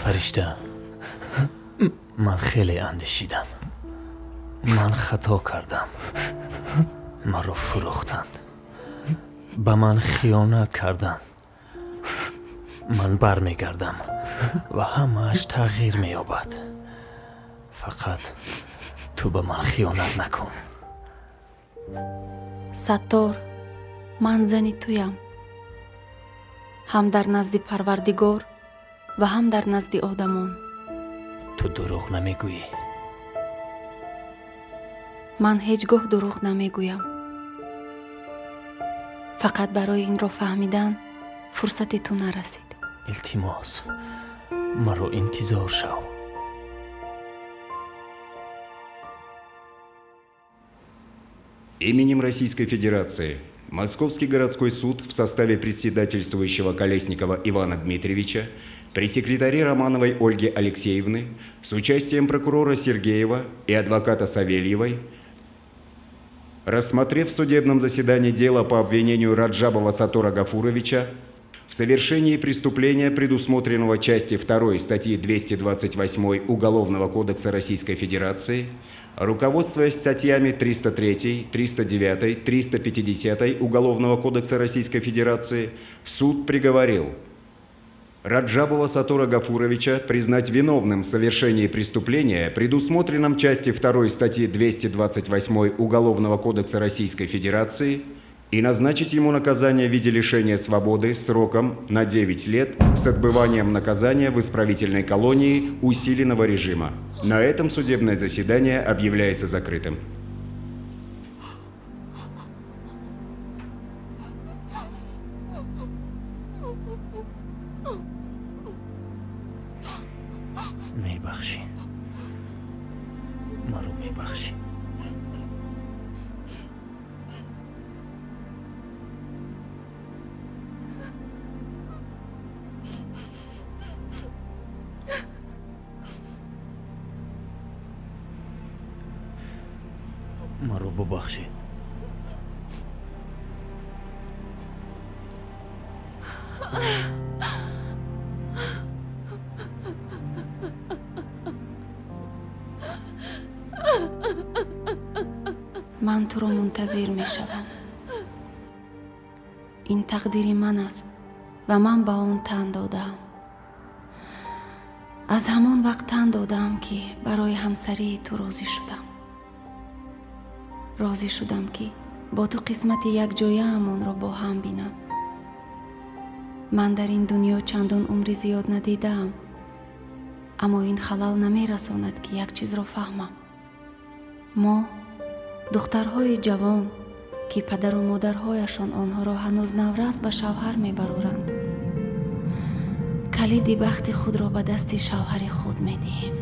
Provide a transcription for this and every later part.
Фаришта, ман хеле андешидам. Ман хато кардам. Маро фурӯхтанд. Ба ман хиёнат карданд. Ман бармегардам ва ҳамааш тағйир меёбад. Фақат ту ба ман хиёнат накун. Саттор, ман зани туям. Ҳам дар назди Парвардигор ва ҳам дар назди одамон. Ту дурӯғ намегӯӣ? Ман ҳеҷ гоҳ дурӯғ намегӯям. Фақат барои инро фаҳмидан фурсати ту нарасид. Илтимос, маро интизор шав. Именем Российской Федерации Московский городской суд в составе председательствующего Колесникова Ивана Дмитриевича при секретаре Романовой Ольге Алексеевны с участием прокурора Сергеева и адвоката Савельевой, рассмотрев в судебном заседании дело по обвинению Раджабова Сатора Гафуровича в совершении преступления, предусмотренного части 2 статьи 228 Уголовного кодекса Российской Федерации, руководствуясь статьями 303, 309, 350 Уголовного кодекса Российской Федерации, суд приговорил Раджабова Сатора Гафуровича признать виновным в совершении преступления, предусмотренном части 2 статьи 228 Уголовного кодекса Российской Федерации, и назначить ему наказание в виде лишения свободы сроком на 9 лет с отбыванием наказания в исправительной колонии усиленного режима. На этом судебное заседание объявляется закрытым. Мебахшӣ, маро мебахшӣ. Маро бубахшед. Ман туро мунтазир мешавам. Ин тақдири ман аст ва ман ба он тан додаам. Аз ҳамон вақт тан додаам, ки барои ҳамсарии ту розӣ шудам. Розӣ шудам, ки бо ту қисмати якҷояамонро бо ҳам бинам. Ман дар ин дунё чандон умри зиёд надидаам, аммо ин халал намерасонад, ки як чизро фаҳмам. Мо духтарҳои ҷавон, ки падару модарҳояшон онҳоро ҳанӯз наврас ба шавҳар мебароранд, калиди бахти худро ба дасти шавҳари худ медиҳем.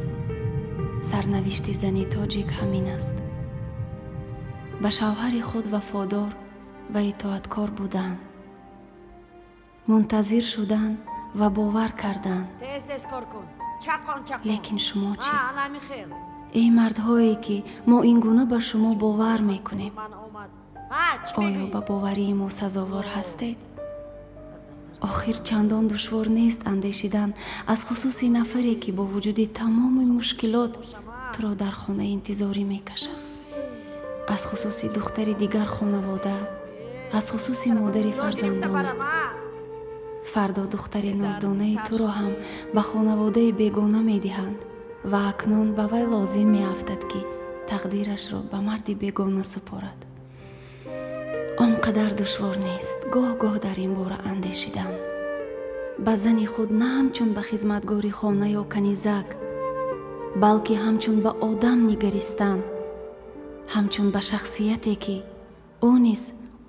Сарнавишти зани тоҷик ҳамин аст: ба шавҳари худ вафодор ва итоаткор будан, мунтазир шудан ва бовар кардан. Тез, тез кор кун, чақон, чақон. Лекин шумо чӣ? А, ана хел. Эй мардҳое, ки мо ин гуна ба шумо бовар мекунем, Ман омад. А, чӣ оё мегӯӣ? ба боварии мо сазовор ҳастед? Охир чандон душвор нест андешидан аз хусуси нафаре, ки бо вуҷуди тамоми мушкилот туро дар хона интизорӣ мекашад, аз хусуси духтари дигар хонавода, аз хусуси модари фарзандонат. Фардо духтари ноздонаи туро ҳам ба хонаводаи бегона медиҳанд ва акнун ба вай лозим меафтад, ки тақдирашро ба марди бегона супорад. Он қадар душвор нест гоҳ-гоҳ дар ин бора андешидан. Ба зани худ на ҳамчун ба хизматгори хона ё канизак, балки ҳамчун ба одам нигаристан, ҳамчун ба шахсияте, ки ӯ низ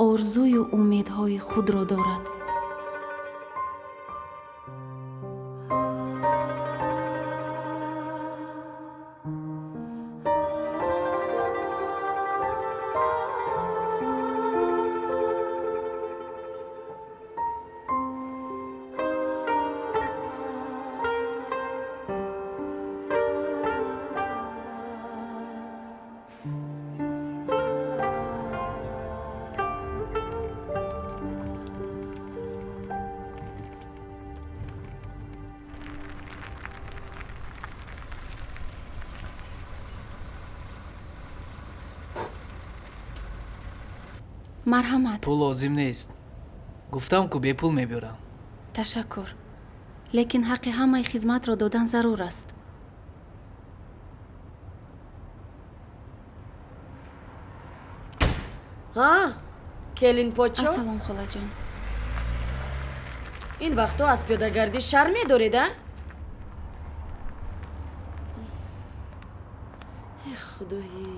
орзую умедҳои худро дорад. Марҳамат. Пул лозим нест. Гуфтам ку бепул мебиёрам. Ташаккур. Лекин ҳаққи ҳамаи хизматро додан зарур аст. Ҳа, келинпочо? Ассалом, холаҷон. Ин вақтҳо аз пиёдагардӣ шарм медоред, а? Э, худои!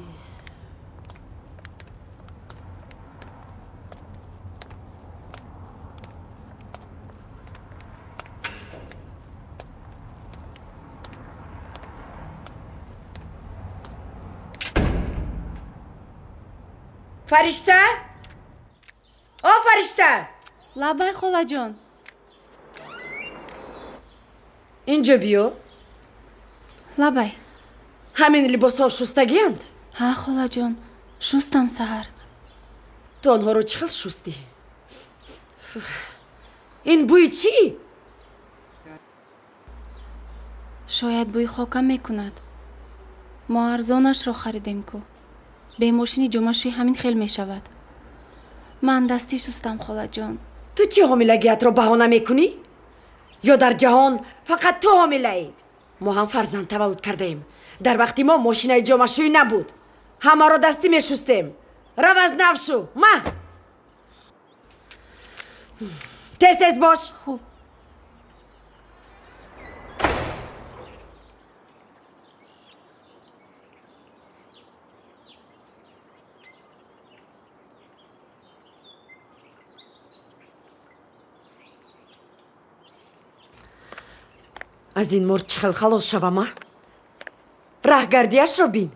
Фаришта? О, Фаришта! Лабай, холаҷон. Инҷо биё. Лабай. Ҳамин либосҳо шустагианд? Ҳа, холаҷон, шустам саҳар. Ту онҳоро чӣ хел шустӣ? Ин бӯи чӣ? Шояд бӯи хока мекунад. Мо арзонашро харидем ку. Бе мошини ҷомашӯӣ ҳамин хел мешавад. Ман дастӣ шустам, холаҷон. Ту чӣ ҳомилагиятро баҳона мекунӣ? Ё дар ҷаҳон фақат ту ҳомилаӣ? Мо ҳам фарзанд таваллуд кардаем. Дар вақти мо мошинаи ҷомашӯӣ набуд. Ҳамаро дастӣ мешустем. Рав аз нав шу. Ма! Тез тез бош. Хуб. Аз ин мор чӣ хел халос шавам, а? Раҳгардиашро бин.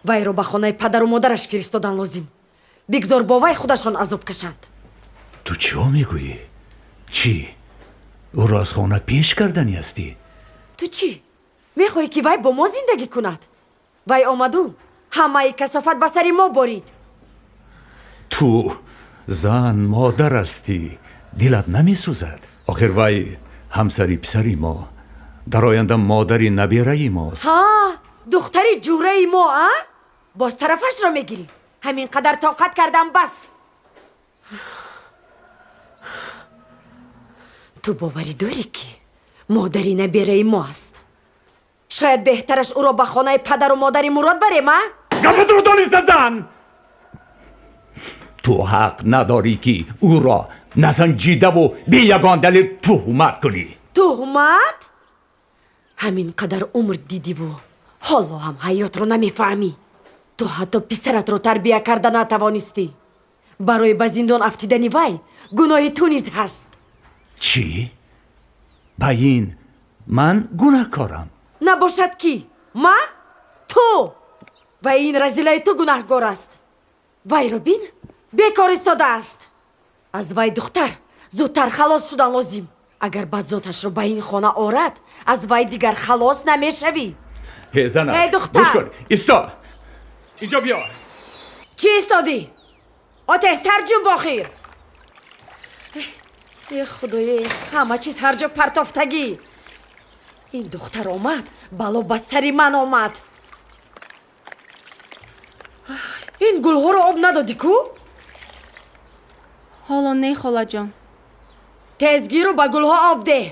Вайро ба хонаи падару модараш фиристодан лозим. Бигзор бо вай худашон азоб кашанд. Ту чиҳо мегӯӣ? Чӣ? Ӯро аз хона пеш кардани ҳастӣ? Ту чӣ? Мехоҳӣ ки вай бо мо зиндагӣ кунад? Вай омаду ҳамаи касофат ба сари мо борид. Ту зан модар ҳастӣ, дилат намесӯзад? Охир вай ҳамсари писари мо, дар оянда модари набераи мост. Ҳа, духтари ҷураи мо, а? Боз тарафашро мегирӣ. Ҳамин қадар тоқат кардам, бас. Ту боварӣ дорӣ, ки модари набераи мо аст? Шояд беҳтараш ӯро ба хонаи падару модари Мурод барем, а? Гапатро дониста, зан! Ту ҳақ надорӣ, ки ӯро насанҷидаву бе ягон далел туҳмат кунӣ. Туҳмат? Ҳамин қадар умр дидиву ҳоло ҳам ҳаётро намефаҳмӣ. Ту ҳатто писаратро тарбия карда натавонистӣ. Барои ба зиндон афтидани вай гуноҳи ту низ ҳаст. Чӣ? Ба ин ман гунаҳкорам? Набошад кӣ? Ман? Ту! Ва ин разилаи ту гунаҳгор аст. Вайро бин, бекор истодааст. Аз вай духтар зудтар халос шудан лозим. Агар бадзоташро ба ин хона орад, аз вай дигар халос намешавӣ. Э, зана, Э, духтар! гӯш кун, исто, инҷо биё. Чӣ истодӣ? О, тезтар ҷунб охир. Э, худое, ҳама чиз ҳар ҷо партофтагӣ. Ин духтар омад, бало ба сари ман омад. Ин гулҳоро об надодӣ ку? Ҳоло не, холаҷон. Тезгиру ба гулҳо об деҳ.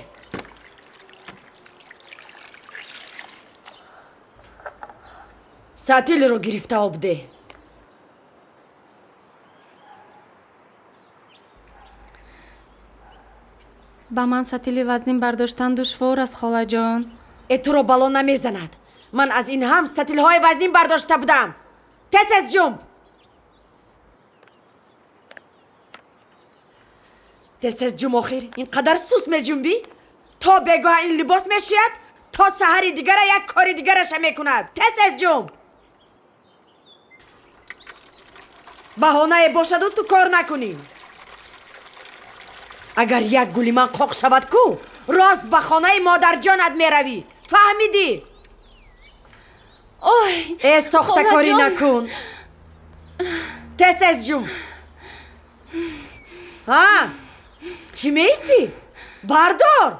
Сатилро гирифта об деҳ. Ба ман сатили вазнин бардоштан душвор аст, холаҷон. Э, туро бало намезанад. Ман аз ин ҳам сатилҳои вазнин бардошта будам. Тез тез ҷумб. Тез тез ҷумб охир. Ин қадар сус меҷумбӣ? То бегоҳа ин либос мешӯяд, то саҳари дигара як кори дигараша мекунад. Тез тез ҷумб. Баҳонае бошаду ту кор накунӣ. Агар як гули ман қоқ шавад ку, рост ба хонаи модарҷонат меравӣ. Фаҳмидӣ? Ой, Э, сохтакорӣ холаҷон! накун. Тез тез ҷумб. Ҳа, чӣ меистӣ? Бардор.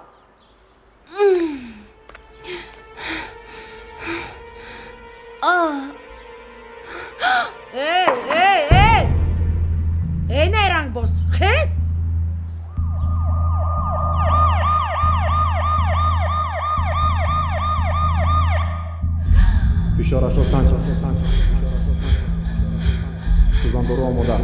Эй, эй, эй! Фишорашро санҷ. Сӯзандору омода.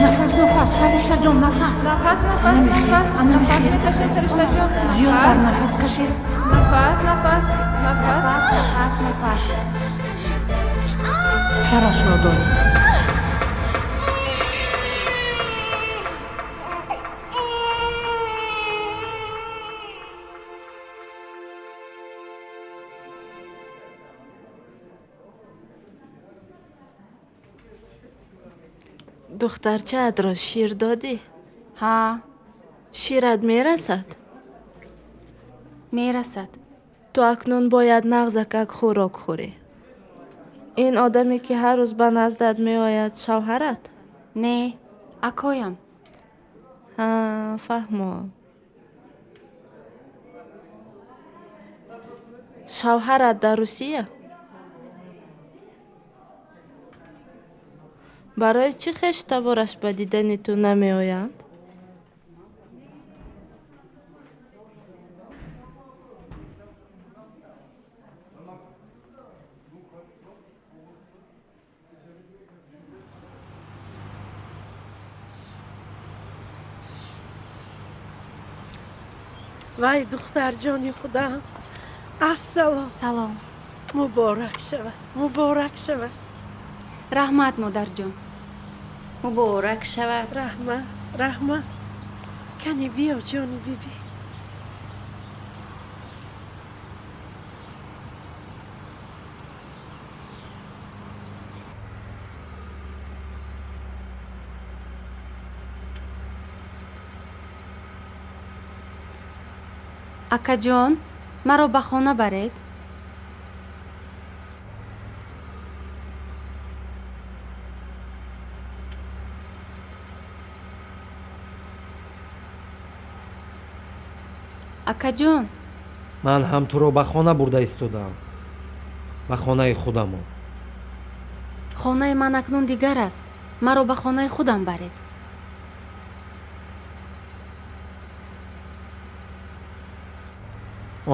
Нафас, нафас, Фариштаҷон, нафас. Нафас, нафас, нафас. Нафас мекашед, Фариштаҷон. Зиёдтар нафас кашед. Нафас, нафас, нафас. Нафас, нафас. Сарашро доред. Духтарчаатро шир додӣ? Ҳа. Шират мерасад? Мерасад. Ту акнун бояд нағзакак хӯрок хӯрӣ. Ин одаме, ки ҳар рӯз ба наздат меояд, шавҳарат? Не, акоям. Ҳа, фаҳмо. Шавҳарат дар Русия? Барои чӣ хештабораш ба дидани ту намеоянд? Вай, духтарҷони худам, ассалом. Салом. Муборак шавад, муборак шавад. Раҳмат, модарҷон. Муборак шавад. Раҳмат, раҳмат. Кани биё, ҷони биби. Акаҷон, маро ба хона баред. Акаҷон. Ман ҳам туро ба хона бурда истодаам, ба хонаи худамон. Хонаи ман акнун дигар аст. Маро ба хонаи худам баред.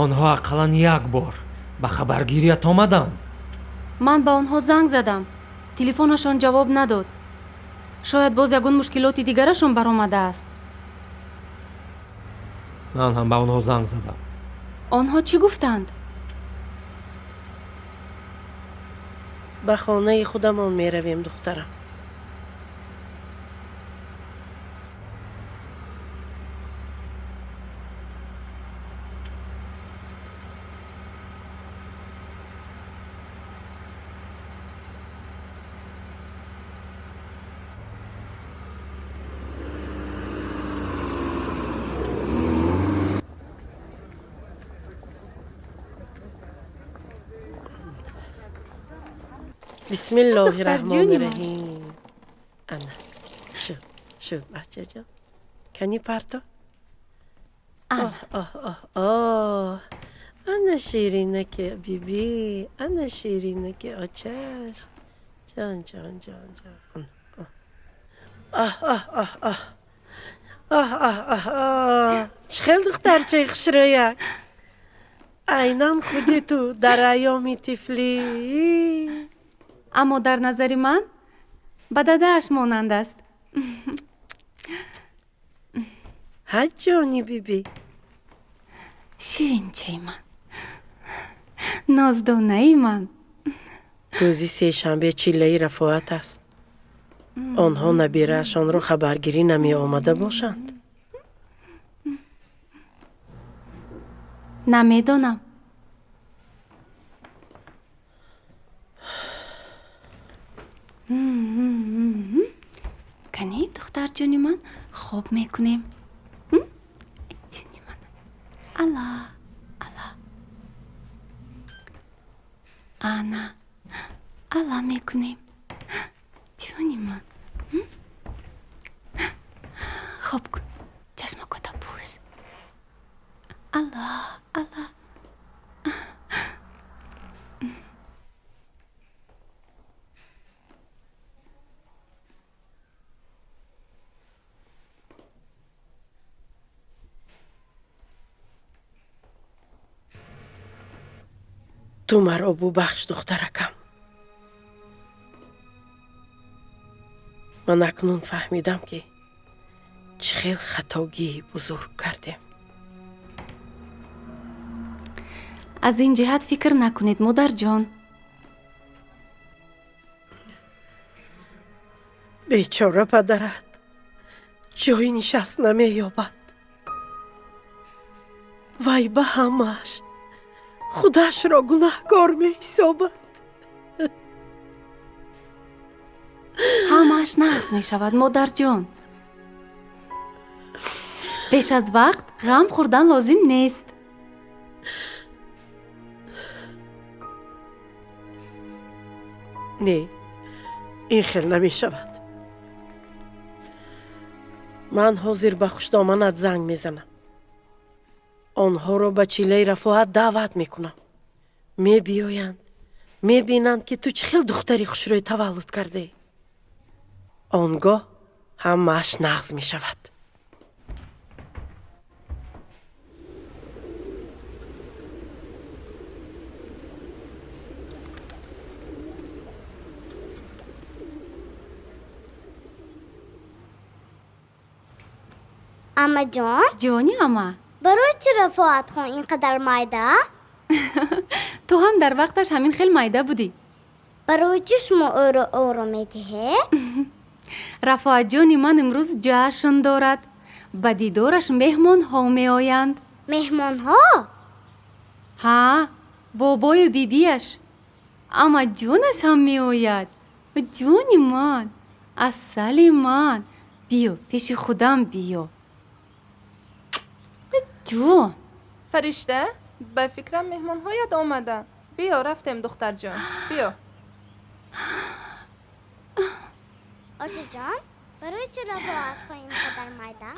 Онҳо ақаллан як бор ба хабаргирият омаданд. Ман ба онҳо занг задам. Телефонашон ҷавоб надод. Шояд боз ягон мушкилоти дигарашон баромадааст. Ман ҳам ба онҳо занг задам. Онҳо чӣ гуфтанд? Ба хонаи худамон меравем, духтарам. Бисмиллоҳи раҳмони раҳим. Ана, шуд, шуд, бачаҷон. Кани парто? Оҳ, оҳ, оҳ, оҳ. Ана ширинаки биби, ана ширинаки очаш. Ҷон, ҷон, ҷон, ҷон. Оҳ, оҳ, оҳ, оҳ. Оҳ, оҳ, оҳ, оҳ. Чӣ хел духтарчаи хушрӯяк. Айнан худи ту дар айёми тифлӣ. Аммо дар назари ман ба дадааш монанд аст. Ҳа, ҷони биби. Ширинчаи ман, ноздонаи ман. Рӯзи сешанбе чиллаи Рафоат аст. Онҳо набираашонро хабаргирӣ намеомада бошанд? Намедонам. Кани, духтарҷони ман, хоб мекунем. Ҷони ман. Алла, алла. Ана, алла мекунем. Ҷони ман. Хоб кун. Чашмакота пӯш. Алла, алла. Ту маро бубахш, духтаракам. Ман акнун фаҳмидам, ки чӣ хел хатогии бузург кардем. Аз ин ҷиҳат фикр накунед, модарҷон. Бечора падарат ҷои нишаст намеёбад. Вай ба ҳамааш худашро гунаҳкор меҳисобад. Ҳамааш нағз мешавад, модарҷон. Пеш аз вақт ғам хӯрдан лозим нест. Не, ин хел намешавад. Ман ҳозир ба хушдоманат занг мезанам. Онҳоро ба чиллаи Рафоат даъват мекунам. Мебиёянд, мебинанд, ки ту чӣ хел духтари хушрӯй таваллуд кардаӣ. Он гоҳ ҳамааш нағз мешавад. Амаҷон? Ҷони ама. Барои чӣ Рафоатхон ин қадар майда? Ту ҳам дар вақташ ҳамин хел майда будӣ. Барои чӣ шумо ӯро ором медиҳед? Рафоатҷони ман имрӯз ҷашн дорад. Ба дидораш меҳмонҳо меоянд. Меҳмонҳо? Ҳа, бобою бибиаш. Амаҷонаш ҳам меояд. Ҷони ман, асали ман, биё пеши худам биё. Ҷон. Фаришта, ба фикрам меҳмонҳоят омада. Биё, рафтем, духтарҷон, биё. Очаҷон, барои чӣ Рафоатхон ин қадар майда?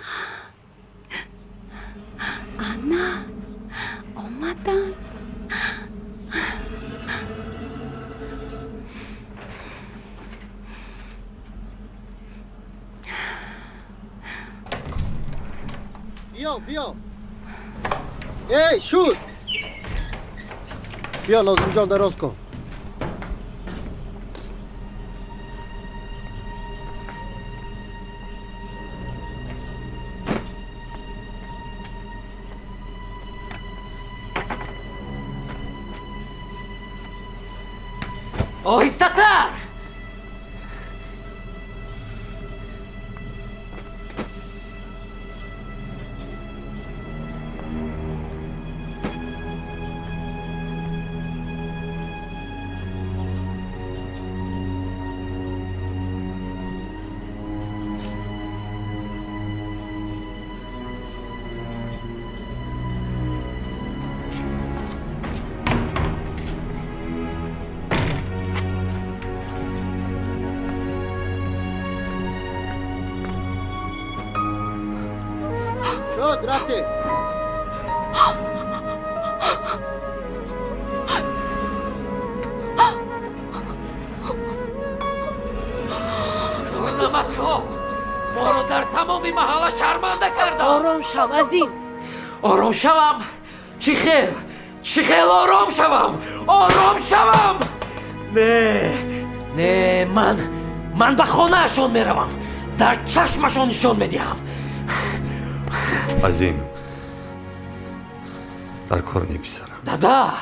Ана, омаданд. Биё, биё. Эй, шуд! Биё, Нозимҷон, дароз кун. Оҳистатар! Шуд, рафтем. Намако! Моро дар тамоми маҳалла шарманда кардам. Ором шав, азим. Ором шавам? Чӣ хел? Чӣ хел ором шавам? Ором шавам? Не, не, ман ба хонаашон меравам. Дар чашмашон нишон медиҳам. Азим, дар кор не, писарам. Дада!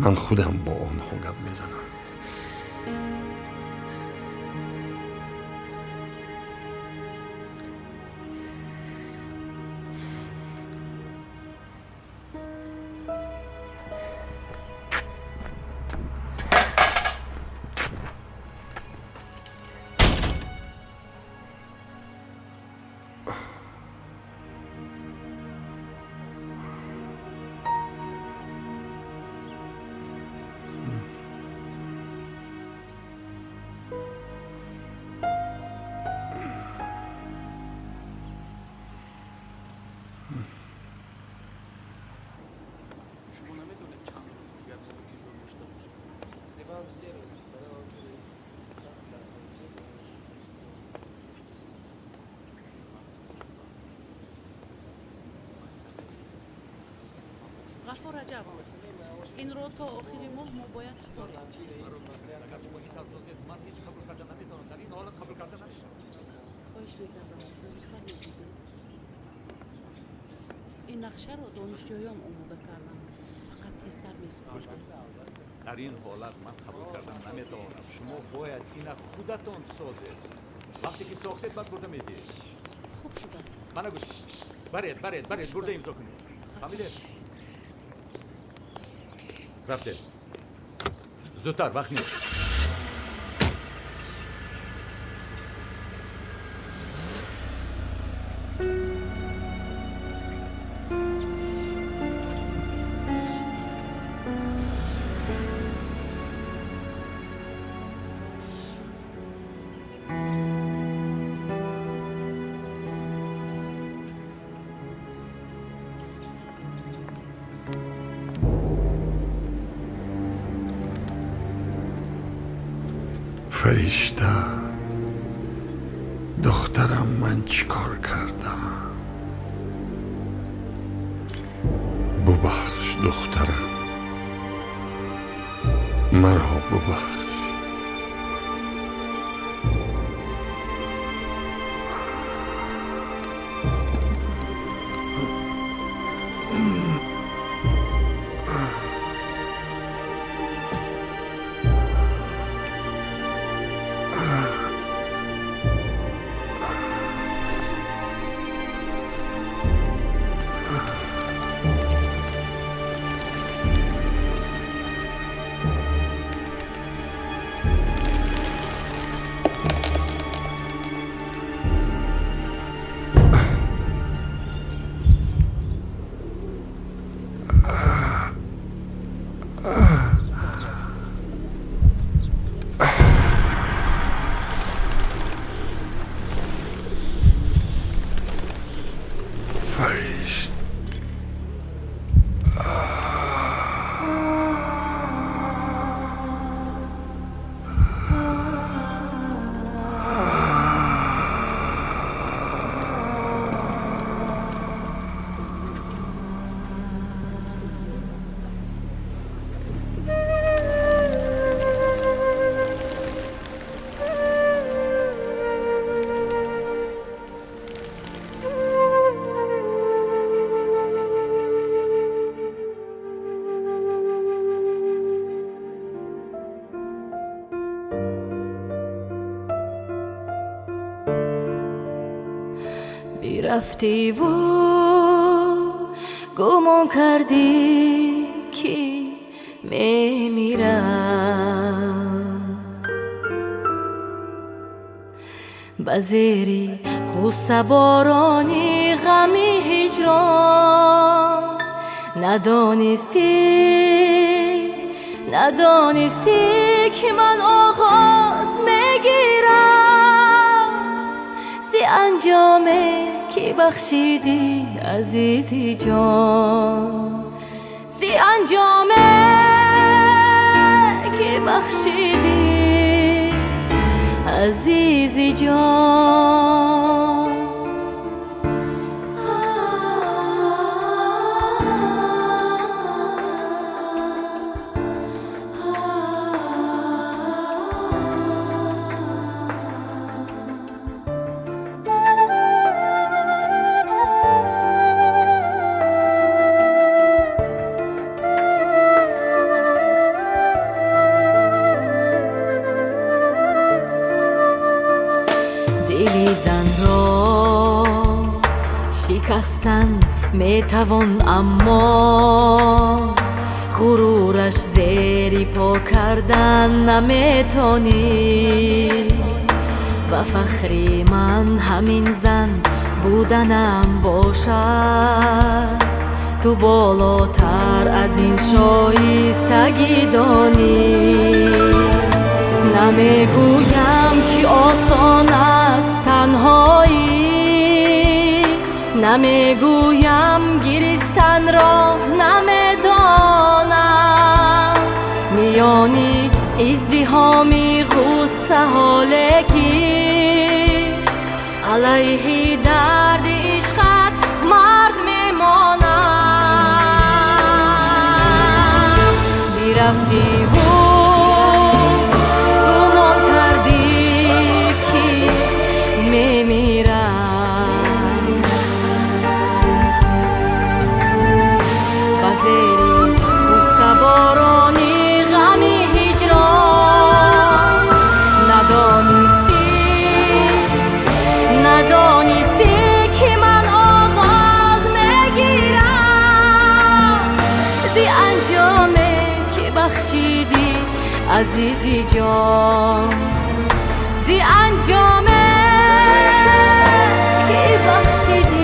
Ман худам бо онҳо гап мезанам. Ғаффор Раҷабов. Инро то охири моҳ мо бояд супорем. Хоҳиш мекардам, дурусттар медидед. Ин нақшаро донишҷӯён омода карданд, фақат тезтар месупорданд. Дар ин ҳолат ман қабул кардан наметавонам. Шумо бояд ина худатон созед. Вақте ки сохтед, баъд бурда медиҳед. Хуб шудааст. Мана гӯш, баред, баред, баред, бурда имзо кунед. Фаҳмидед? Рафтед зудтар, вақт нест. Фаришта, духтарам, ман чӣ кор кардам? Бубахш, духтарам, маро бубахш. Фаришт. Бирафтиву гумон кардӣ, ки мемирам. Ба зери ғуссаборони ғами ҳиҷрон надонистӣ, надонистӣ, ки ман оғоз мегирам зи анҷоме, ки бахшидӣ, азизи ҷон, зи анҷоме, ки бахшидӣ, азизи ҷон. Дили занро шикастан метавон, аммо ғурураш зери по кардан наметонӣ. Ва фахри ман ҳамин зан буданам бошад. Ту болотар аз ин шоистагӣ донӣ. Намегӯям, ки осон аст танҳоӣ, намегӯям, гиристанро намедонам. Миёни издиҳоми ғуссаҳо, лекин алайҳи дарди ишқат мард мемонам. анҷоме ки бахшидӣ, азизи ҷон, зи анҷоме ки бахшидӣ.